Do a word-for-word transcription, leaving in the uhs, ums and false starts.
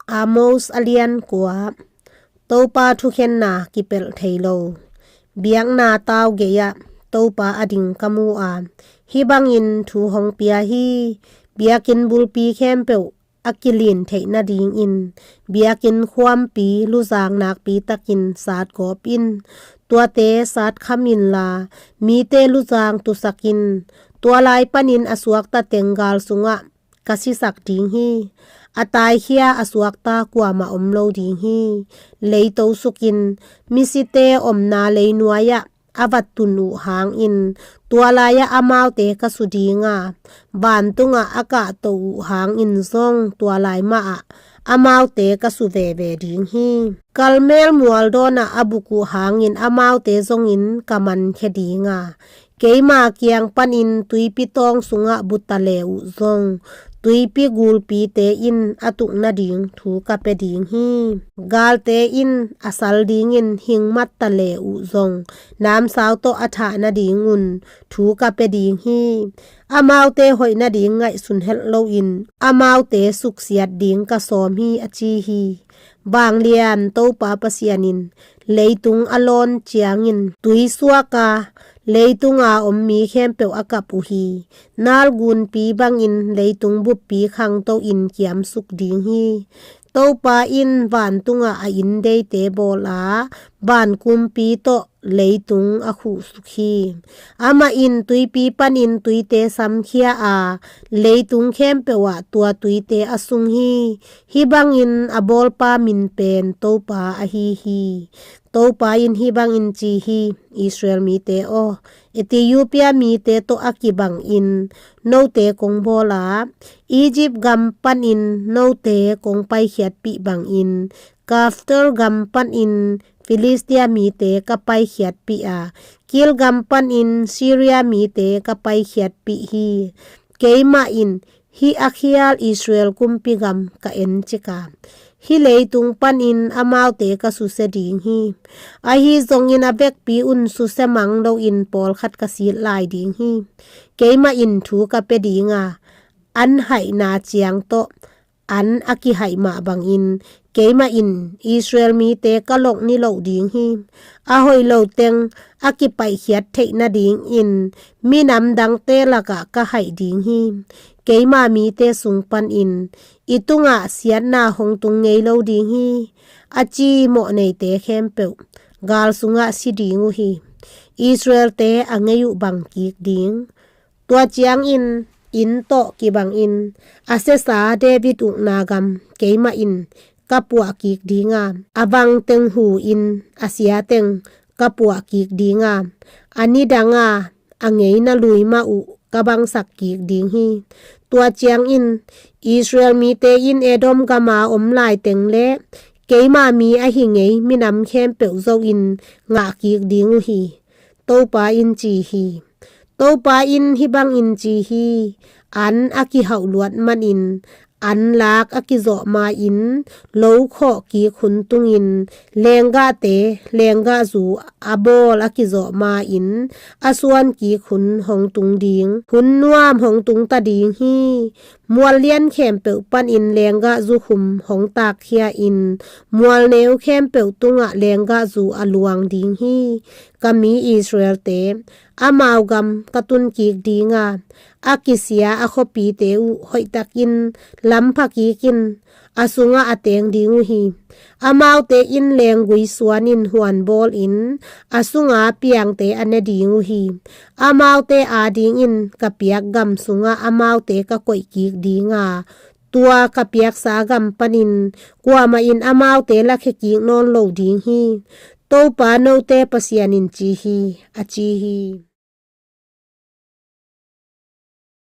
Amos a lian kua. Topa thukhenna kipelh thei lo. Biakna tau gei-ah Topa a ding ka mu a, hih bangin thu hong pia hi. Biakinn bulpi khempeuh a kilin theih nadingin biakinn khuampi luzang nakpi takin satgawp in. Tuate satkham inla, mite luzang tusak in. Tua lai panin a suakta teng gal sungah ka sisak ding hi. A taikhia a suakta kuamah om lo ding hi. Leito sukin misite omna leinuai-ah a va tun uh hangin tua lai-ah amaute ka su ding a, vantungah a kahto uh hangin zong tua lai mahah amaute ka su veve ding hi. Karmel mual dawnah a buk uh hangin amaute zongin ka mankhia ding a, keima kiang panin tuipi tawng sungah bu ta le uh zong tuipi gulpite in a tuk nading thu ka pia ding hi. Galte in a sal dingin hing mat ta le uh zong namsau tawh a thah nadingun thu ka pia ding hi. Amaute hoih nading ngaihsun helh loin amaute suksiat ding ka sawm hi, a ci hi. Vanglian Topa Pasian in leitung a lawn ciangin tui suak a, leitunga om mi khempeuh a kap uh hi. Nal gunpi bangin leitung buppi khangto in kiamsuk ding hi. Topa in vantungah a inn deite bawl a, van kumpi tawh leitung a khuhsuk hi. Amah in tuipi panin tuite samkhia a, leitung khempeuh ah tua tuite a sung hi. Hih bangin a bawlpa min pen Topa ahi hi. Topa in hih bangin ci hi, Israel mite aw, Ethiopia mite tawh a kibangin note kong bawl a, Egypt gam panin note kong paikhiatpih bangin, Kaftor gam panin Filistia mite ka paikhiatpih a, Kil gam panin Syria mite ka paikhiatpih hi. Keimah in hih a khial Israel kumpi gam ka en cik a, hih leitung panin amaute ka susia ding hi. Ahi zongin a vekpi un susia mang loin pawlkhat ka sit lai ding hi. Keimah in thu ka pia ding a, an haihna ciang tawh an a kihaih mah bangin keimah in Israel mite ka lawh niloh ding hi. A hoih lo teng a kipaihkhiat theih nadingin minam dangte lakah ka haih ding hi. Keima mite sung panin i tungah siatna hong tung ngei lo ding hi, a ci mawhneite khempeuh gal sungah si ding uh hi. Israelte a ngei uh bang kik ding. Tua ciangin inn tawh kibangin a siasa David ukna gam keimah in ka puah kik ding a, a vang teng hu-in a sia teng ka puah kik ding a, a nidang a a ngeina lui mah uh ka bangsak kik ding hi. Tua ciangin Israel mite in Edom gama om laiteng le keima mi ahi ngei minam khempeuh zohin ngah kik ding uh hi, Topa in ci hi. Topa in hih bangin ci hi. An a kihauh luat manin an lak a kizawh ma-in lo khawh kik hun tungin lenggahte lenggahzu a bawl a kizawh ma-in a suan kik hun hong tung ding, hun nuam hong tung ta ding hi. Mual lian khempeuh panin lenggahzu khum hong takkhia-in mual neu khempeuh tungah lenggahzu a luang ding hi. Ka mi Israelte, amau gam ka tun kik ding a, a kisia a khuapite uh hoihtakin lampha kik in, a sungah a teng ding uh hi. Amaute in lenggui suanin huan bawlin a sunga piangte a ne ding uh hi. Amaute adingin ka piak gam sungah amaute ka koih kik ding a, tua ka piaksa gam panin kuamah in amaute lakhia kik nawn lo ding hi, Topa note Pasian in ci hi, a ci hi.